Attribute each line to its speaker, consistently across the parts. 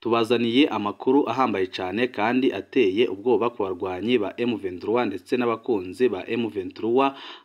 Speaker 1: Tubazaniye amakuru ahambaye cyane kandi ateye ubwoba ku barwanyi ba M23 ndetse n'abakunzi ba M23,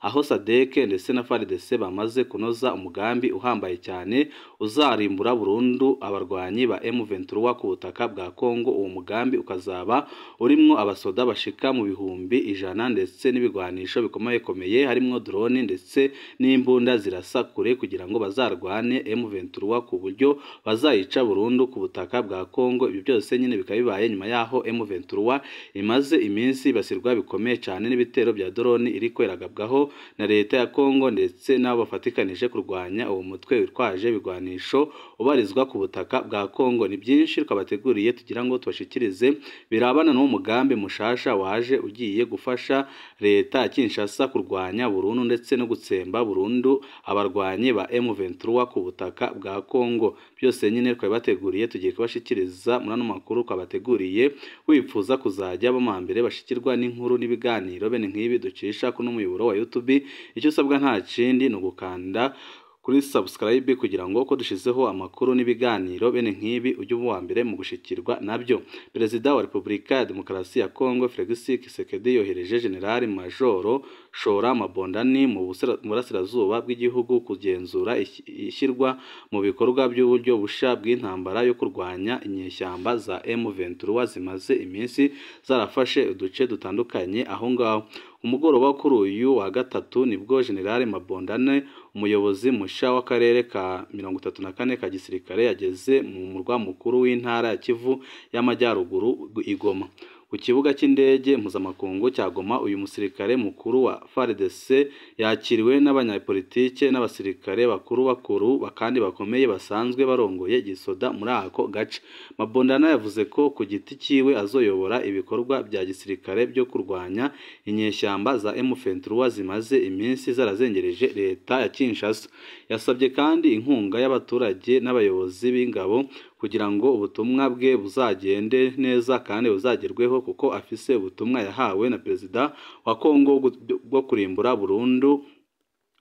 Speaker 1: aho SADC ndetse na FARDC bamaze kunoza umugambi uhambaye cyane uzarimbura burundu abarwanyi ba M23 ku butaka bwa Kongo. Uwo mugambi ukazaba urimwo abasoda bashika mu 100,000 ndetse n'ibigwanisho bikomeye harimwo drone ndetse n'imbunda zirasa kure kugira ngo bazarwane M23 ku buryo bazayica burundu ku butaka bwa Kongo. Ibyo byose nyine bikabibaye nyuma yaho M23 imaze iminsi basirwa bikomeye cyane n'ibitero bya drone iriko iragabwaho na leta ya Kongo ndetse n'abo bafatikanije kurwanya uwo mutwe witwaje ibigwanisho ubarizwa ku butaka bwa Kongo. Ni byinshi twabateguriye tugira ngo tubashikirize birabana n'uwo mugambi mushasha waje ugiye gufasha leta ya Kinshasa kurwanya burundu ndetse no gutsemba burundu abarwanyi ba M23 ku butaka bwa Kongo. Byose nyine twabateguriye tugiye kubashikiriza muri ano makuru twabateguriye. Wifuza kuzajya bamambere bashikirwa n'inkuru n'ibiganiro bene nk'ibi ducisha kuno muyoboro wa YouTube, icyo usabwa nta kindi ni ugukanda kuri subscribe kugira ngo uko dushizeho amakuru n'ibiganiro bene nk'ibi ujye uba uwa mbere mu gushikirwa nabyo. Perezida wa Repubulika ya Demokarasi ya Kongo Felix Tshisekedi yohereje General Majoro Shora Mabondani mu burasirazuba bw'igihugu kugenzura ishyirwa mu bikorwa by'uburyo busha bw'intambara yo kurwanya inyeshyamba za M23 zimaze iminsi zarafashe uduce dutandukanye aho ngaho. Umugoroba kuri uyu wa gatatu nibwo General Mabondane, umuyobozi musha w'akarere ka 34 ka gisirikare, yageze mu murwa mukuru w'intara ya Kivu y'Amajyaruguru i Goma. Ku kibuga cy'indege mpuzamakungu cya Goma, uyu musirikare mukuru wa FARDC yakiriwe n'abanyapolitike n'abasirikare bakuru kandi bakomeye basanzwe barongoye gisoda muri ako gace. Mabondana yavuze ko ku giti cyiwe azoyobora ibikorwa bya gisirikare byo kurwanya inyeshyamba za M23 zimaze iminsi zarazengereje leta ya Kinshasa. Yasabye kandi inkunga y'abaturage n'abayobozi b'ingabo kugira ngo ubutumwa bwe buzagende neza kandi buzagerweho, kuko afise ubutumwa yahawe na perezida wa Kongo bwo kurimbura burundu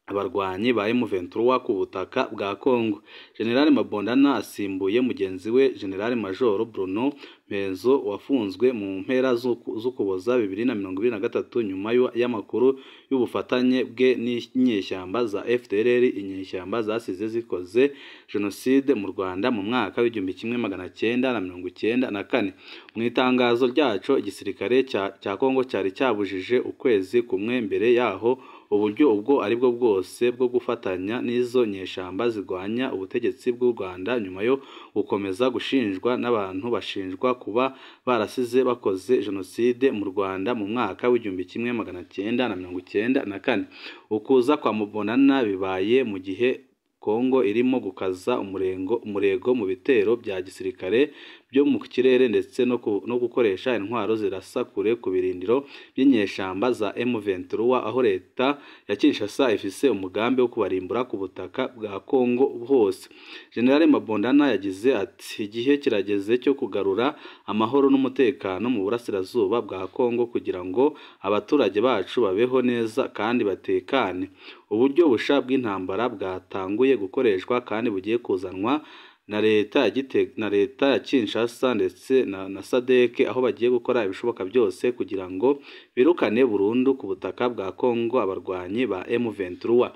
Speaker 1: abarwanyi ba M23 ku butaka bwa Kongo. General Mabondana asimbuye mugenzi we General Major Bruno Mpenzo wafunzwe mu mpera z'Ukuboza 2023 nyuma y'amakuru y'ubufatanye bwe n'inyeshyamba za FDLR, inyeshyamba zasize zikoze jenoside mu Rwanda mu mwaka w'1994. Mu itangazo ryaco, igisirikare cya Kongo cyari cyabujije ukwezi kumwe mbere yaho uburyo ubwo aribwo bwose bwo gufatanya n'izo nyeshyamba zirwanya ubutegetsi bw'u Rwanda, nyuma yo gukomeza gushinjwa n'abantu bashinjwa kuba barasize bakoze jenoside mu Rwanda mu mwaka w'1994. Ukuza kwa Mabondana bibaye mu gihe Kongo irimo gukaza umurego mu bitero bya gisirikare byo mu kirere ndetse no gukoresha intwaro zirasa kure ku birindiro by'inyeshyamba za M23, aho leta ya Kinshasa ifise umugambi wo kubarimbura ku butaka bwa Kongo hose. General Mabondana yagize ati: "Igihe kirageze cyo kugarura amahoro n'umutekano mu burasirazuba bwa Kongo kugira ngo abaturage bacu babeho neza kandi batekane. Uburyo busha bw'intambara bwatanguye gukoreshwa kandi bugiye kuzanwa na leta ya Kinshasa ndetse na SADC, aho bagiye gukora ibishoboka byose kugira ngo birukane burundu ku butaka bwa Kongo abarwanyi ba M23."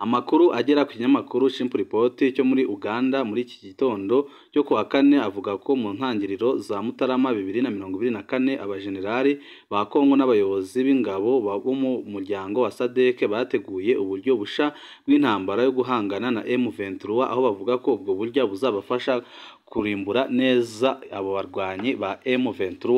Speaker 1: Amakuru agera ku kinyamakuru Chimp Report cyo muri Uganda muri iki gitondo cyo kuwa kane avuga ko mu ntangiriro za Mutarama 2024 abajenerali ba Kongo n'abayobozi b'ingabo bo mu muryango wa SADC bateguye uburyo busha bw'intambara yo guhangana na M23, aho bavuga ko ubwo buryo buzabafasha kurimbura neza abo barwanyi ba M23.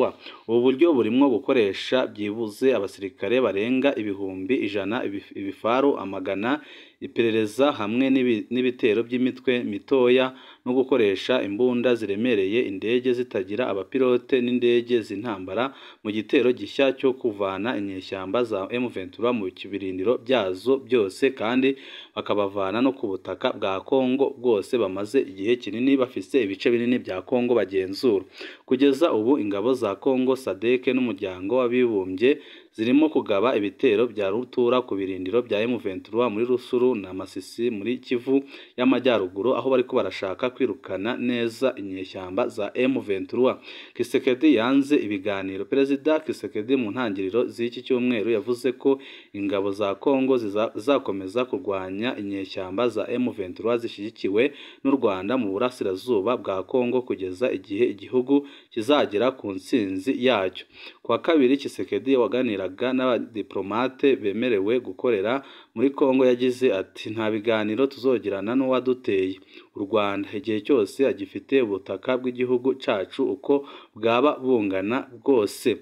Speaker 1: Ubu buryo burimo gukoresha byibuze abasirikare barenga 100,000, ibifaru 100, iperereza hamwe n'ibitero by'imitwe mitoya, no gukoresha imbunda ziremereye, indege zitagira abapilote n'indege z'intambara mu gitero gishya cyo kuvana inyeshyamba za M23 mu birindiro byazo byose, kandi bakabavana no ku butaka bwa Kongo bwose bamaze igihe kinini bafise ibice binini bya Kongo bagenzura. Kugeza ubu ingabo za Kongo, SADC n'umuryango w'abibumbye zirimo kugaba ibitero bya rutura ku birindiro bya M23 muri Rusuru na Masisi muri Kivu y'Amajyaruguru, aho bariko barashaka kwirukana neza inyeshyamba za M23. Kisekedi yanze ibiganiro. Perezida Kisekedi mu ntangiriro z'iki cyumweru yavuze ko ingabo za Kongo zizakomeza kurwanya inyeshyamba za M23 zishyigikiwe n'u Rwanda mu burasirazuba bwa Kongo kugeza igihe igihugu kizagera ku ntsinzi yacyo. Kuwa kabiri, Kisekedi waganiraga n'abadiplomate bemerewe gukorera muri Kongo yagize ati: "Nta biganiro tuzogirana n'uwaduteye u Rwanda igihe cyose agifite ubutaka bw'igihugu cacu uko bwaba bungana bwose."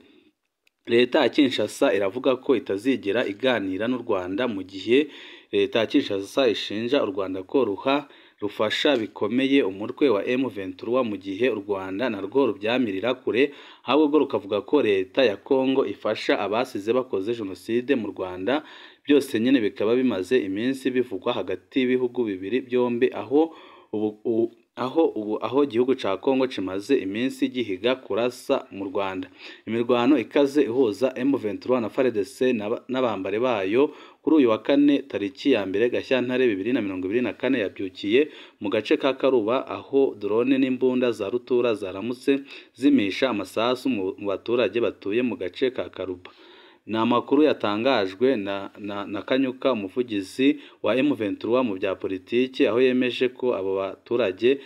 Speaker 1: Leta ya Kinshasa iravuga ko itazigera iganira n'u Rwanda, mu gihe leta ya Kinshasa ishinja u Rwanda ko rufasha bikomeye umutwe wa M23, mu gihe u Rwanda narwo rubyamirira kure, ahubwo rukavuga ko leta ya Kongo ifasha abasize bakoze jenoside mu Rwanda. Byose nyine bikaba bimaze iminsi bivugwa hagati y'ibihugu bibiri byombi, aho ubu aho igihugu ca Kongo kimaze iminsi gihiga kurasa mu Rwanda. Imirwano ikaze ihuza M23 na FARDC n'abambare bayo kuri uyu wa kane tariki ya 1 Gashyantare 2024 yabyukiye mu gace ka Karuba, aho drone n'imbunda za rutura zaramutse zimisha amasasu mu baturage batuye mu gace ka Karuba. Ni amakuru yatangajwe na Kanyuka, umuvugizi wa M23 mu bya politiki, aho yemeje ko abo baturage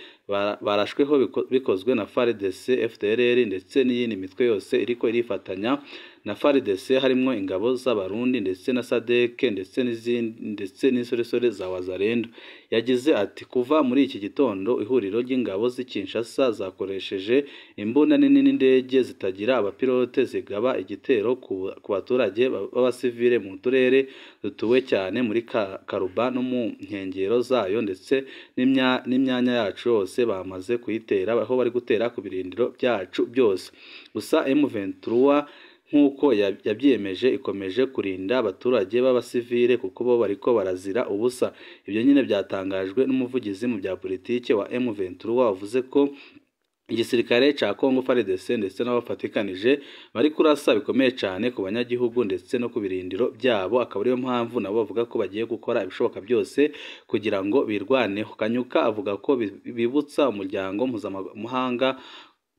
Speaker 1: barashweho bikozwe na FARDC, FDLR ndetse n'iyindi mitwe yose iriko irifatanya na FARDC, harimo ingabo z'Abarundi ndetse na SADC ndetse n'izindi ndetse n'insoresore za Wazalendo. Yagize ati: "Kuva muri iki gitondo ihuriro ry'ingabo z'i Kinshasa zakoresheje imbunda nini n'indege zitagira abapilote zigaba igitero ku baturage b'abasivile mu turere dutuwe cyane muri Karuba no mu nkengero zayo, ndetse n'imyanya yacu yose bamaze kuyitera, aho bari gutera ku birindiro byacu byose." Gusa M23 nk'uko yabyiyemeje ikomeje kurinda abaturage b'abasivile kuko bo bariko barazira ubusa. Ibyo nyine byatangajwe n'umuvugizi mu bya politiki wa M23 wavuze ko igisirikare ca Kongo FARDC ndetse n'abafatikanije bari kurasa bikomeye cyane ku banyagihugu ndetse no ku birindiro byabo, akaba ariyo mpamvu nabo bavuga ko bagiye gukora ibishoboka byose kugira ngo birwaneho. Kanyuka avuga ko bibutsa umuryango mpuzamahanga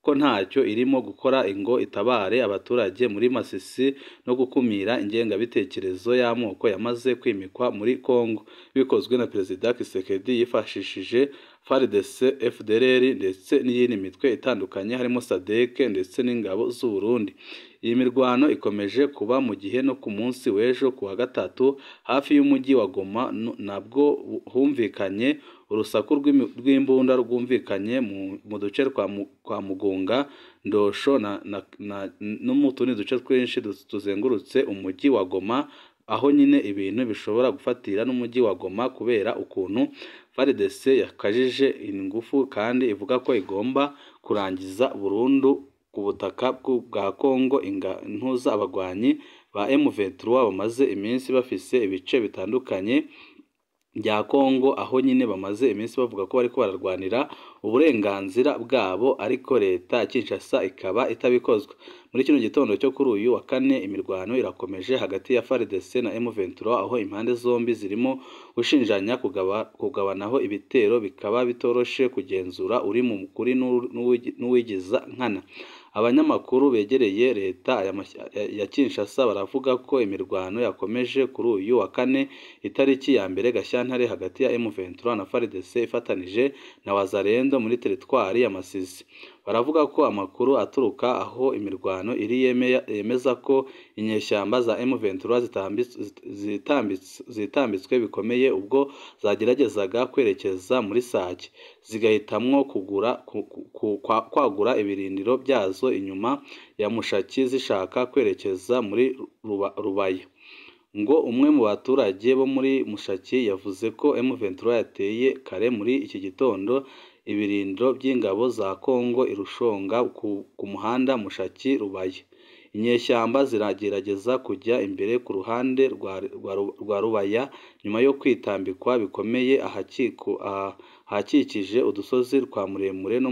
Speaker 1: ko ntacyo irimo gukora ngo itabare abaturage muri Masisi no gukumira ingengabitekerezo y'amoko yamaze kwimikwa muri Kongo, bikozwe na Perezida Kisekedi yifashishije FARDC, FDLR ndetse n'iyindi mitwe itandukanye harimo SADC ndetse n'ingabo z'u Burundi. Iyi mirwano ikomeje kuba mu gihe no ku munsi w'ejo ku wa gatatu hafi y'umujyi wa Goma nabwo humvikanye urusaku rw'imbunda rwumvikanye mu duce kwa Mugunga, Ndosho no mu tundi duce twinshi tuzengurutse umujyi wa Goma, aho nyine ibintu bishobora gufatira n'umujyi wa Goma kubera ukuntu FARDC yakajije ingufu kandi ivuga ko igomba kurangiza burundu ku butaka bwa Kongo intuza abagwanyi ba M23 bamaze iminsi bafise ibice bitandukanye bya Kongo, aho nyine bamaze iminsi bavuga ko bariko bararwanira uburenganzira bwabo, ariko leta ya Kinshasa ikaba itabikozwa. Muri kino gitondo cyo kuri uyu wa kane imirwano irakomeje hagati ya FARDC na M23, aho impande zombi zirimo gushinjanya kugabanaho ibitero, bikaba bitoroshe kugenzura uri mu kuri n'uwigiza nkana. Abanyamakuru begereye leta ya Kinshasa baravuga ko imirwano yakomeje kuri uyu wa kane itariki ya 1 Gashyantare hagati ya M23 na FARDC ifatanije na Wazalendo muri teritwari ya Masisi. Baravuga ko amakuru aturuka aho imirwano iri yemeza ko inyeshyamba za M23 zitambitswe bikomeye ubwo zageragezaga kwerekeza muri Sake, zigahitamwo kwagura ibirindiro byazo inyuma ya Mushaki zishaka kwerekeza muri Rubaya. Ngo umwe mu baturage bo muri Mushaki yavuze ko M23 yateye kare muri iki gitondo ibirindiro by'ingabo za Kongo irushonga ku muhanda Mushaki Rubaya. Inyeshyamba ziragerageza kujya imbere ku ruhande rwa Rubaya nyuma yo kwitambikwa bikomeye ahakikije udusozi twa Muremure no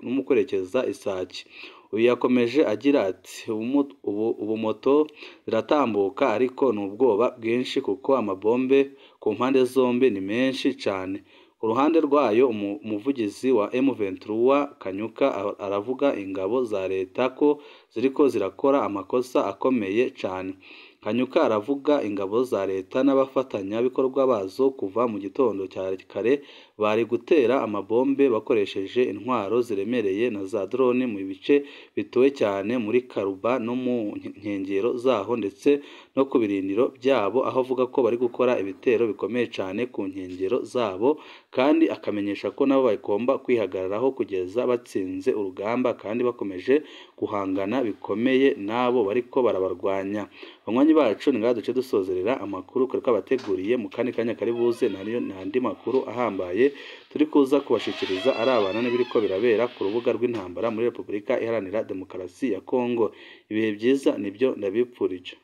Speaker 1: mu kwerekeza Isake. Uyu yakomeje agira ati ubu moto ziratambuka ariko ni ubwoba bwinshi kuko amabombe ku mpande zombi ni menshi cyane. Ku ruhande rwayo umuvugizi wa M23 Kanyuka aravuga ingabo za leta ko ziriko zirakora amakosa akomeye cyane. Kanyuka aravuga ingabo za leta n'abafatanyabikorwa bazo kuva mu gitondo cya kare bari gutera amabombe bakoresheje intwaro ziremereye na za drone mu bice bituwe cyane muri Karuba no mu nkengero zaho ndetse no ku birindiro byabo, aho avuga ko bari gukora ibitero bikomeye cyane ku nkengero zabo, kandi akamenyesha ko nabo bagomba kwihagararaho kugeza batsinze urugamba kandi bakomeje guhangana bikomeye n'abo bariko barabarwanya. Banywanyi bacu ni ngaha duce dusozerera amakuru kare kabateguriye mu kandi kanya kari buze n'andi makuru ahambaye turi kuza kubashikiriza arabana n'ibiriko birabera ku rubuga rw'intambara muri Repubulika Iharanira Demokarasi ya Kongo. Ibihe byiza nibyo ndabipfurije.